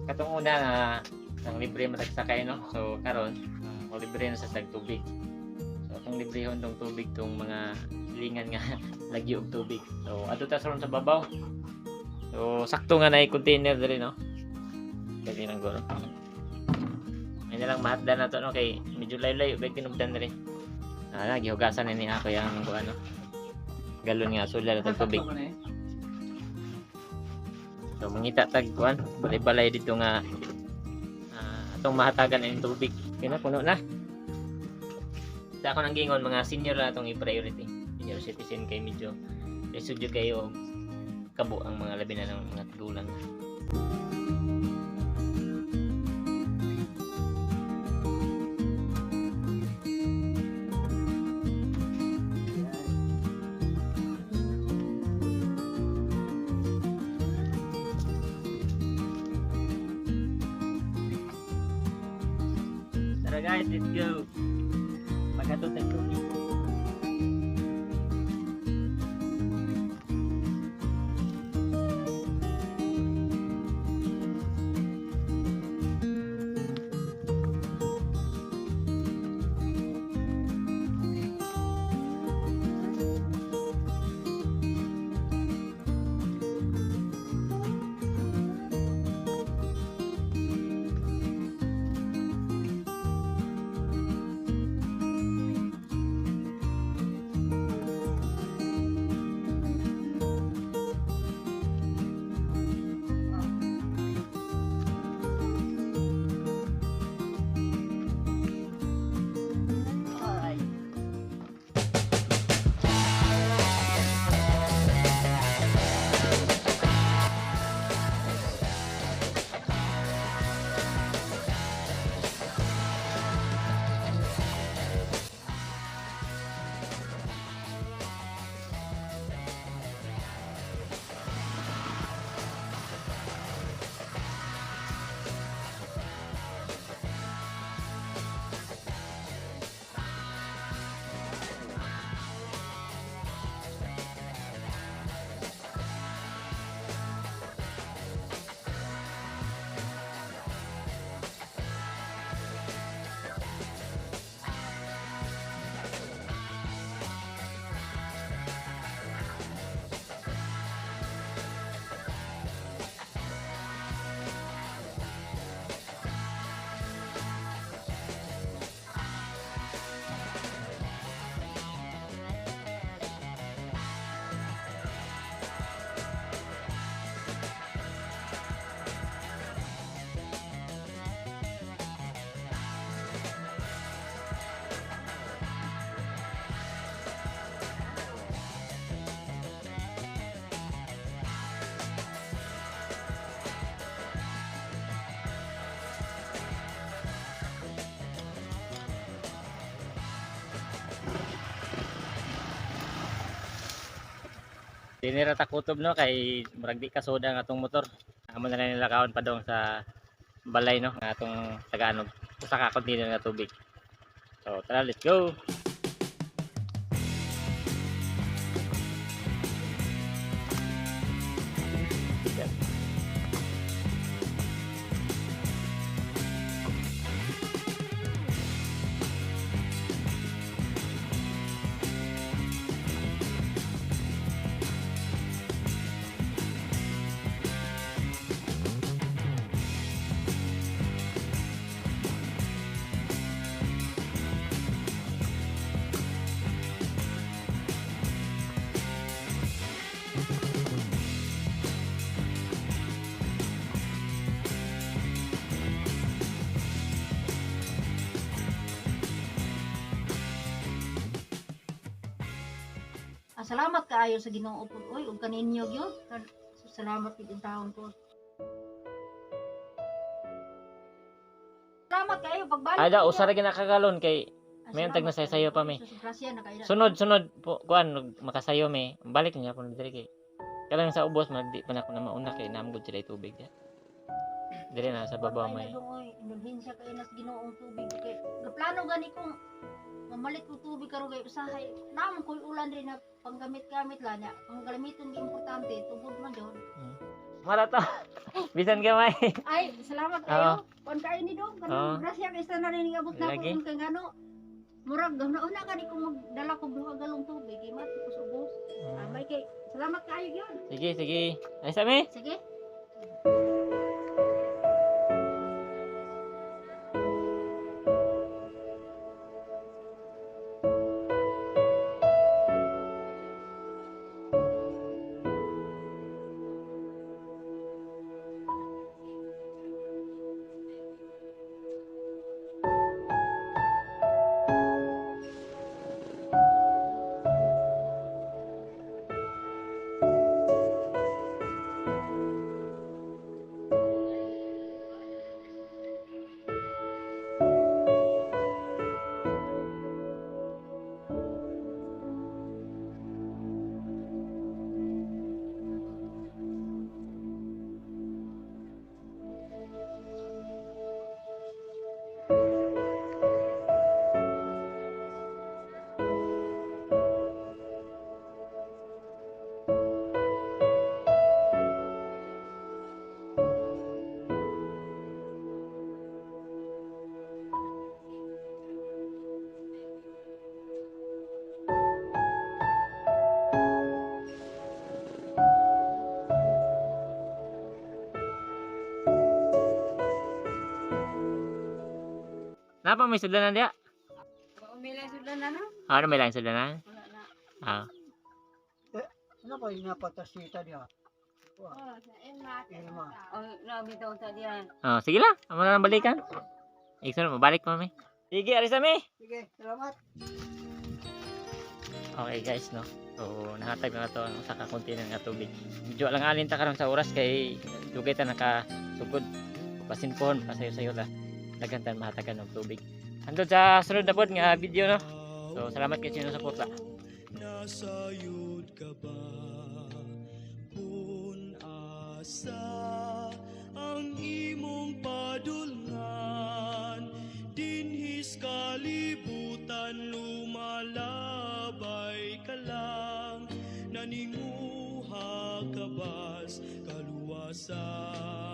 Katong una nga nang libre matagsakay, no. So karon, mo libre na sa tag tubig. So atong librehon tong tubig tong mga silingan nga lagyo og tubig. So adto ta sa babaw. So sakto nga naay container diri, no. Dali nang guro. May na lang mahatdan na to, no, kay medyo layo-layo kay tinubdan diri. Ah, gihugasan na ni ako yang kuan, no. Galon nga sula na tag tubig. So mangita tag kuan, balay-balay dito nga atong mahatagan ang tubig. Kaya na puno na. Sa ako nang gingon, mga senior na atong i-priority. Senior citizen kay medyo lisod jud kayo kabo ang mga labi na ng mga tigulang. Tara guys, let's go. Maghatod ng tubig. Ay. Dinira ta kutob, no, kay murag di kasoda ang atong motor. Amo na lang nilakaon pa dong sa balay, no, nga atong tagaan og usa ka container nga tubig. So tara, let's go. Ah, salamat kaayo sa Ginoo pud oy ug kaninyo gyud. Salamat gid taon ko. Salamat kaayo pagbalik. Ay da, ninyo. usa ra gyud nakagalon kay Ah, may tag salamat nasaysayo pa mi. kaayo. Sus, grasya na kaayo. Sunod sunod po kuan makasayo mi. Balik niya po diri kay kanang sa ubos mag di pa na ako na mauna kay namgod sila tubig ya. Diri na sa babaw Ay, may. na dong, oy, indulhensya kaayo nas Ginoong tubig kay gaplano gani kong mamalit ko tubig karon kay usahay naman ko'y ulan rin na panggamit-gamit lang niya. Ang gamiton gi importante tubod man jud. Marata. Bisan gamay. Ay, salamat Oo. kayo. Kuan kayo ni dong. Oo. Kanang grasya kay sa narinig abot na Lagi. ko kay ngano. Murag una gani ko magdala kog duha galong tubig, imat ko sa ubos. Amay kay salamat kaayo gyud. Sige, sige. Ay sami. Sige. Napa may sudlanan diya? Umila sila na na. Ah, ano may lang sudlanan? Wala na. Ah. Ano ko yung napatasita niya? Oh, sa Emma. Irma. Oh, nabitaw sa diyan. Oh, sige lang. Amo na lang balikan. Ikson, mabalik pa mi. Sige, aris mi. Sige, salamat. Okay guys, no. So, nahatag na to ang usa ka container nga tubig. Medyo alang-alin ta karon sa oras kay dugay ta nakasugod. Basin pohon, pasayo-sayo ta. Daghan ta mahatagan og tubig. Hangtod sa sunod na pod nga video, no. So, salamat kay sa suporta. Nasayod ka ba? Kung asa ang imong padulngan, dinhis kalibutan lumalabay ka lang, naninguha ka bas kaluwasan?